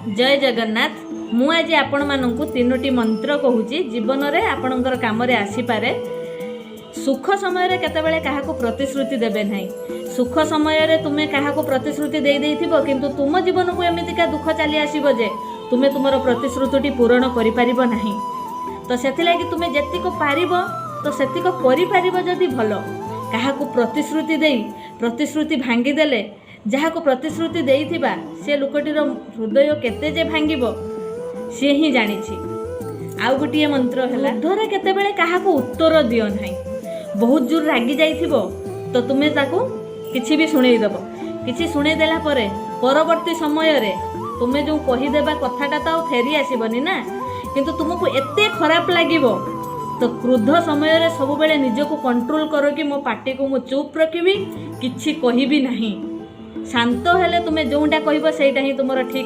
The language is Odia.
ଜୟ ଜଗନ୍ନାଥ। ମୁଁ ଆଜି ଆପଣମାନଙ୍କୁ ତିନୋଟି ମନ୍ତ୍ର କହୁଛି, ଜୀବନରେ ଆପଣଙ୍କର କାମରେ ଆସିପାରେ। ସୁଖ ସମୟରେ କେତେବେଳେ କାହାକୁ ପ୍ରତିଶ୍ରୁତି ଦେବେ ନାହିଁ। ସୁଖ ସମୟରେ ତୁମେ କାହାକୁ ପ୍ରତିଶ୍ରୁତି ଦେଇ ଦେଇଥିବ, କିନ୍ତୁ ତୁମ ଜୀବନକୁ ଏମିତିକା ଦୁଃଖ ଚାଲି ଆସିବ ଯେ ତୁମେ ତୁମର ପ୍ରତିଶ୍ରୁତିଟି ପୂରଣ କରିପାରିବ ନାହିଁ। ତ ସେଥିଲାଗି ତୁମେ ଯେତିକ ପାରିବ, ତ ସେତିକ କରିପାରିବ ଯଦି ଭଲ। କାହାକୁ ପ୍ରତିଶ୍ରୁତି ଦେଇ ପ୍ରତିଶ୍ରୁତି ଭାଙ୍ଗିଦେଲେ, ଯାହାକୁ ପ୍ରତିଶ୍ରୁତି ଦେଇଥିବା ସେ ଲୋକଟିର ହୃଦୟ କେତେ ଯେ ଭାଙ୍ଗିବ, ସିଏ ହିଁ ଜାଣିଛି। ଆଉ ଗୋଟିଏ ମନ୍ତ୍ର ହେଲା, କ୍ରୋଧରେ କେତେବେଳେ କାହାକୁ ଉତ୍ତର ଦିଅ ନାହିଁ। ବହୁତ ଜୋର ରାଗି ଯାଇଥିବ ତ ତୁମେ ତାକୁ କିଛି ବି ଶୁଣେଇଦେବ। କିଛି ଶୁଣେଇ ଦେଲା ପରେ ପରବର୍ତ୍ତୀ ସମୟରେ ତୁମେ ଯେଉଁ କହିଦେବା କଥାଟା ତ ଆଉ ଫେରି ଆସିବନି ନା, କିନ୍ତୁ ତୁମକୁ ଏତେ ଖରାପ ଲାଗିବ। ତ କ୍ରୋଧ ସମୟରେ ସବୁବେଳେ ନିଜକୁ କଣ୍ଟ୍ରୋଲ କର କି ମୋ ପାଟିକୁ ମୁଁ ଚୁପ୍ ରଖିବି, କିଛି କହିବି ନାହିଁ। ଶାନ୍ତ ହେଲେ ତୁମେ ଯେଉଁଟା କହିବ, ସେଇଟା ହିଁ ତୁମର ଠିକ୍।